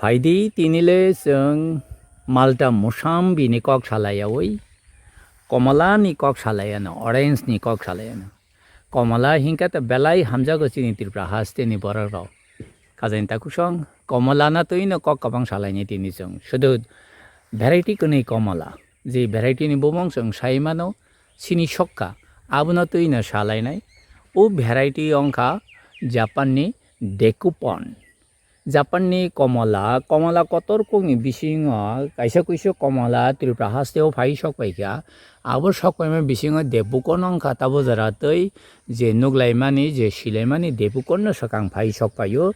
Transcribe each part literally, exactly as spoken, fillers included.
Phaidi, tinile chwng Malta Musambi ni kok salaiyawi, Komala ni kok salaiya no, orange ni kok salaiya no. Komala hinkhe to belai hamjago chini Tripura haste ni borok rok. Khajani takusong, Komala na twi no kok kwbang salaini tini chwng. Sudu variety kwnwi Komala. Je variety ni bumung chwng sai mano, sini sokka, abono twi no salainai. O variety wngkha Japan ni Dekupon. Japan ni Komala, Komala kotor kok ni bisingo kaisa kuisu Komala Tripura haste o phai sok pai kha. Abo sok paima bisingo Dekupon wngkha tabo jora twi je nuklaimani, je silaimani Dekupon no swkang phai sok paio.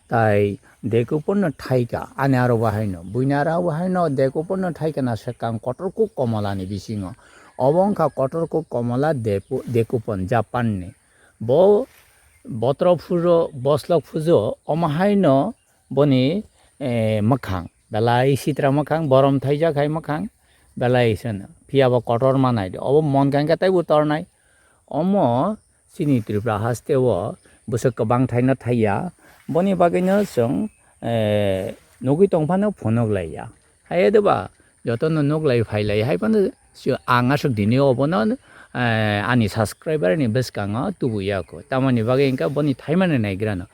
Tai Dekupon no thaika, ani aro bo haino, buini aro bo haino Dekupon no thaika na swkang kotor kuk Komala ni bisingo. Obo wngkha kotor kuk Komala Depu-, Dekupon Japan ni. Bo botro phujo, boslok phujo, omo haino boni, eh, mwkhang, belai sitra mwkhang, borom thaijak hai mwkhang, belai seno. Phiya bo kotor manai de, obo mon kangkhe taibo tornai. Omo chini Tripura haste o bwswk kwbang thaino thaiya, boni bagwino chwng, eh, nugwi tongphano phunuk laiya. Hai de ba, jotono nuklai phailai hai phano si-, ang aswk dini obono, eh, ani subscriber ni bwskango tubuya kho. Tamoni bagwi hwnkha boni thaimani naigrano.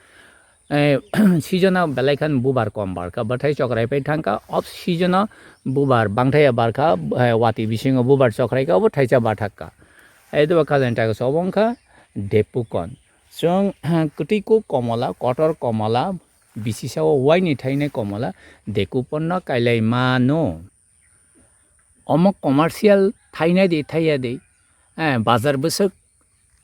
Eh, season o belai khan bubar kom barkha, bwthai chokrai pai thangkha. Off season o bubar bangthaya barkha, eh, watwi bisingo bubar chokrai kha, obo thaisa bathak kha. Hai de ba khajani takusong obo wngkha Dekupon. Chwng kwtwi kuk Komala, kotor Komala, bisisa o waini thainai Komala Dekupon no kailai mano. Omo commercial thainai di thaiya di, eh, bazar bwswk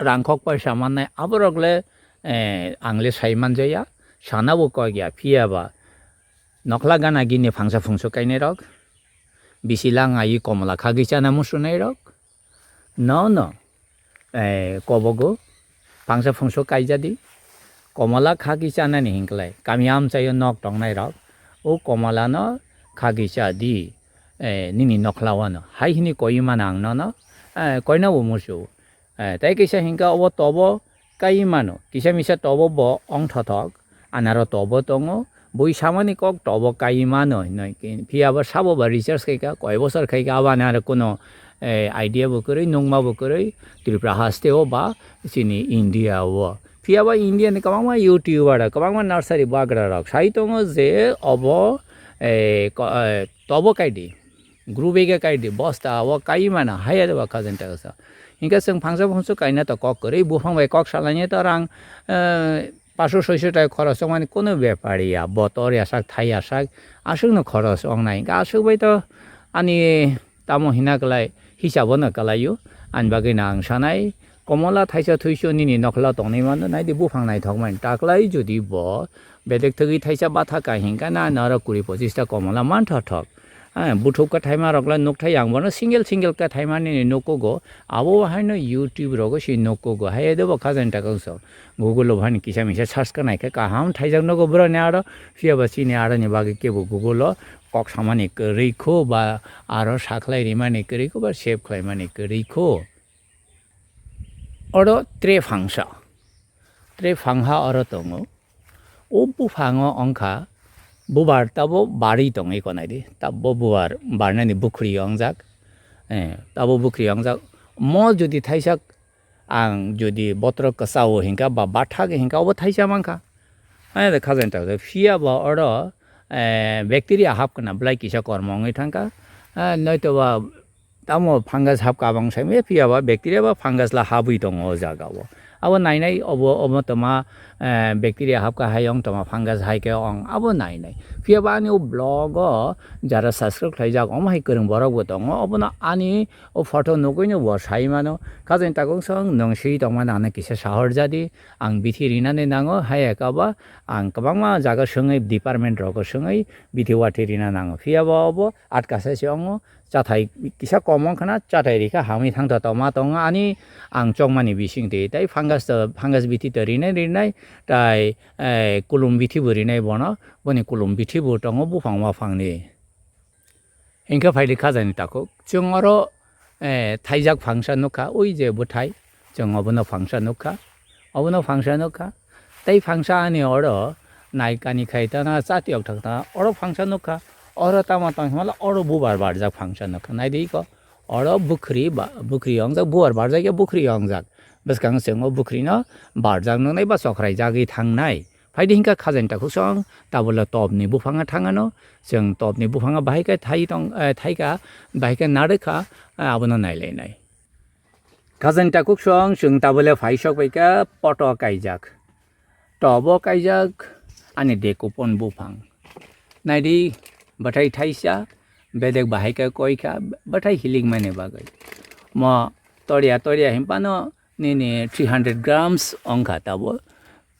rangkhok paisa mannai aborok le, eh, ang le sai manjaya, sana bo kok ya, phiya ba nokhla gana gini phangsa phungso kainai rok, bisi lang ai Komala khagwi chana musunai rok, no, no, eh, kobogo phangsa phungso kaijadi, Komala khagwi chanani hinklai, kami amchaio nok tongnai rok, o Komala no khagwi cha di, eh, nini nokhla wano, hai hini koi mano ang nono, eh, koina bo musu, eh, tai kisa hinka obo tobo kai mano, kisa misa tobo bo ongthothok, anaro tobo tongo, bui samani kok tobo kai mano hinwi, phiya bo sabo ba research khaika, koi bosor khaika, abani aro kuno, eh, idea bo kwrwi, nukma bo kwrwi, Tripura haste o ba chini India o. Phiya ba India ni kwbangma YouTuber rok, kwbangma nursery bagra rok sai tongo je obo, eh, ko-, eh, tobo kaidi, group ega kaidi, bosta o kai mano, haya de ba khajani takusong. Hinkhe chwng phangsa phungso kaina to kok kwrwi, buphang bai kok salaini to rang, eh, paso soiso tai khorok chokmani kunu bepar ya, botor ya sak, thai ya sak, aswkno khorok wngnai. Hinkhe aswk bai to ani tamo hina kwlai, hisabo no kwlaio. Ani bagwi no ang sanai, Komala thaisa thuisu nini nokhla tongnai mano, naidi buphang naithok mani. Taklai jodi bo bedek thwgwi thaisa batha ka hinkha na, noro kuri pochista Komala mantha thok. Ah, buthuk kwthaima rok le nukthai ang bono single single kwthaima nini nukugo. Abo haino YouTube rogo si nukugo. Hai de bo khajani takusong. Google o hani kisa misa search khe naikhe kaham thaijak nogo boroni aro, phiya ba chini aroni bagwi kebo Google o kok samani kwrwi kho ba aro sakhlai rimani kwrwi kho ba save khlaimani kwrwi kho. Oro tre phangsa, tre phangha oro tongo. O buphango wngkha bubar tabo barwi tongwi konai di, tabo bubar barnani bukhri wngjak, eh, tabo bukhri wngjak. Mo jodi thaisa ang jodi botrok kwchao hinkha ba bathak hinkha, obo thaisa mankha. Ani de khajani takusong, phiya ba oro, eh, bacteria hapkha na, belai kisa kormo wngwi thangkha. Eh, noito ba tamo fungus hapkha abang sai maya, phiya ba bacteria ba fungus la habwi tongo o jaga o. Abo nainai obo, obo toma, eh, bacteria hapkha hai ong toma fungus hai khe ong, abo nainai. Phiya ba ani o blog o jara subscribe khlaijak, omo hai kwrwng borok bo tongo, obono ani o photo nugwi no bo sai mano. Khajani takusong nwng swi tongmani ano kisa sahor jadi, ang bithi rinani nango, hai eka ba ang kwbangma jaga swngwi department rogo swngwi bithi wathi rina nango. Phiya ba obo atkasa se ongo, chathai kisa kom wngkha na, chathai rikha hamwi thangtha toma tongo ani ang chongmani bisingtwi. Tai fungus to, fungus bithi to rinai rinai, tai, eh, kulum bithi bo rinai bono, boni kulum bithi bo tongo buphang waphangni. Hinkhe phaidi khajani takhuk. Chwng oro, eh, thaijak phangsa nukha, ui je bwthai. Chwng obono phangsa nukha. Obono phangsa nukha. Tei phangsa ani oro, nai kani khai tana chati ok thak tana oro phangsa nukha, oro tama tang himala oro bubar barjak phangsa nukha. Nai di ko, oro bukhri ba, bukhri ongjak, bubar barjak ya bukhri ongjak. Bwskang chwng o bukhri no barjak nuknai ba chokrai jagwi thangnai. Phaidi hinkha khajani takhuk song, tabole topni buphanga thangano, chwng topni buphanga bahai khe thai tong, eh, thaika, bahai khe narwkha, eh, abono nailainai. Khajani takhuk song, chwng tabole phai sok bai kha poto kaijak. Tobo kaijak, ani dekupon buphang. Naidi, bwthai thaisa, bedek bahai khe koi kha, bwthai hilik mani bagwi. Mo toria toria himpano nini three hundred grams ongkha tabo.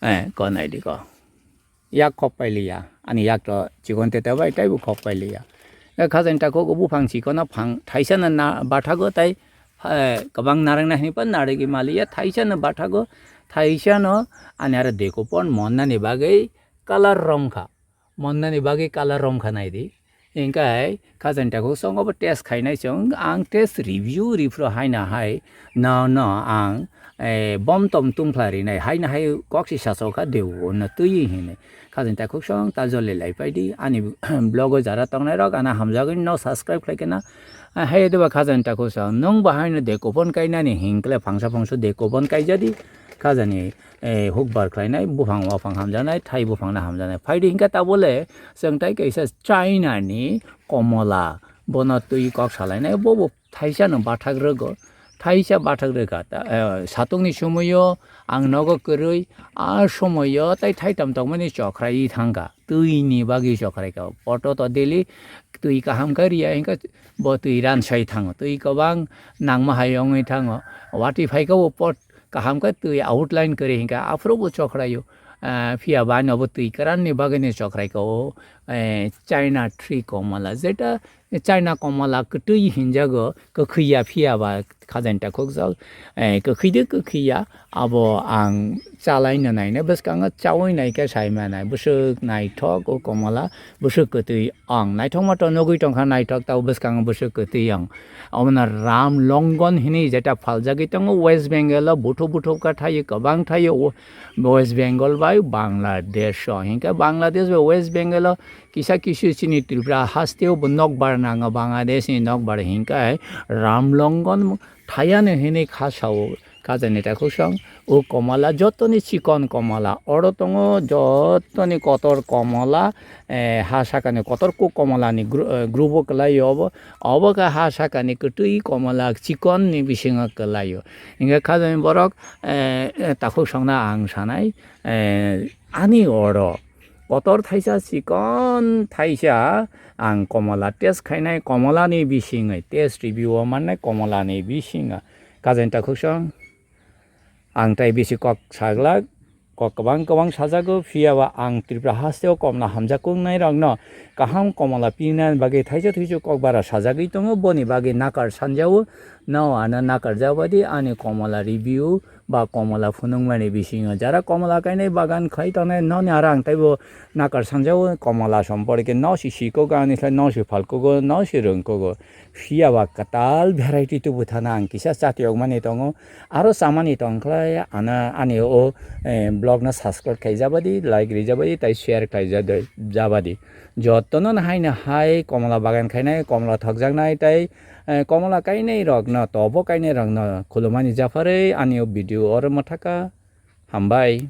Eh, ko naidi ko. Yak khok pai liya, ani yak to chikon tete bai taibo khok pai liya. Eh, khajani takhuk buphang chikon no phang thaisa na, na bathago tai, eh, kwbang narwkna hinwi pa narwgwi maliya, thaisa no bathago, thaisa no ani aro dekupon monnani bagwi colour romkha. Monnani bagwi colour romkha naidi. Hinkhe khajani takhuk song obo test khainai chwng, ang test review riphro haina hai no, no, ang, eh, bom tom tungphla rinai haina hai kok si sachokha deu no twi hinwi. Khajani takhuk song ta jole lai paidi, ani vlog o jara tongnai rok ana hamjagwi no subscribe khlai kena. Ah, hai deba khajani takhuk song, nung bo haino dekupon kainani hinkle phangsa phangsa dekupon kaijadi. Khajani, eh, hukbar khlainai, buphang waphang hamjaknai, thai buphangno hamjaknai. Phaidi hinkhe tabole, chwng tai kaisa China ni komola, bono twi kok salainai, bobo thaisa no bathak rwgo, thaisa bathak rwkha, ta, eh, satungni somoio ang nogo kwrwi, a somoio tai thaitam tongmani chokrai thangkha, twini bagwi chokrai kha. Poto to daily twi kaham khe riya, hinkhe bo twi ransai thango, twi kwbang nangma hai wngwi thango, watwi phaikha bo pot kaham khe twi outline kwrwi hinkhe aphuru bo chokraio. Ah, phiya ba ani obo twi kwran ni bagwi ni chokrai kha o, eh, China tree komola, jeta China komola kwtwi hinjago, kwkhwi ya phiya ba khajani takhuk jal, eh, kwkhwi de kwkhwi ya, abo ang chalai no nai nai bwskango chaui nai khe sai manai, bwswk naithok o komola, bwswk kwtwi. Ang naithokma to nugwi tongkha, naithok tabo bwskango bwswk kwtwi ang. Omono Ram Longon hinwi jeta phaljagwi tongo West Bengal o, buthuk buthuk kha thaio, kwbang thaio o West Bengal bai Bangladesh o. Hinkhe Bangladesh bai West Bengal o kisa kisu chini Tripura hasteo bo nokbar nango, Bangladesh ni nokbar hinkhe Ram Longon thayano hinwi kha sao. Khajani takhuk song, o komola jotoni chikon komola, oro tongo jotoni kotor komola, eh, ha sakani kotor kuk komola ni gru-, eh, group o kwlaio obo, obo khe ha sakani kwtwi komola chikon ni bisingo kwlaio. Hinkhe khajani borok, eh, eh, takhuk songno ang sanai, eh, ani oro kotor thaisa chikon thaisa ang komola test khainai, komola ni bisingwi test review o mannai komola ni bisingo. Khajani takhuk song, ang tai bisi kok saglak, kok kwbang kwbang sajago, phiya ba ang Tripura hasteo komla hamjak kungnai rokno kaham komola pina bagwi thaisa thuisu kok bara sajagwi tongo, boni bagwi nakar sanjao. No ano nakar jabadi ani komola review ba komola phunukmani bisingo jara komola kainai bagan khai tongnai noni aro ang taibo nakar sanjao, komola somporke no si sikogo ani slai no si phalkogo no si rwngkogo. Phiya ba kwtal variety tubu thana ang kisa chati okmani tongo. Aro chamani tongkhlai ano ani o, eh, vlog no subscribe khaijabadi, like rijabadi, tai share khaijabadi. Jotono haino hai komola bagan khainai, komola thokjaknai tai, eh, komola kainai rokno, tobo kainai rokno khulumani japharwi ani o video oro mwthaka. Hambai.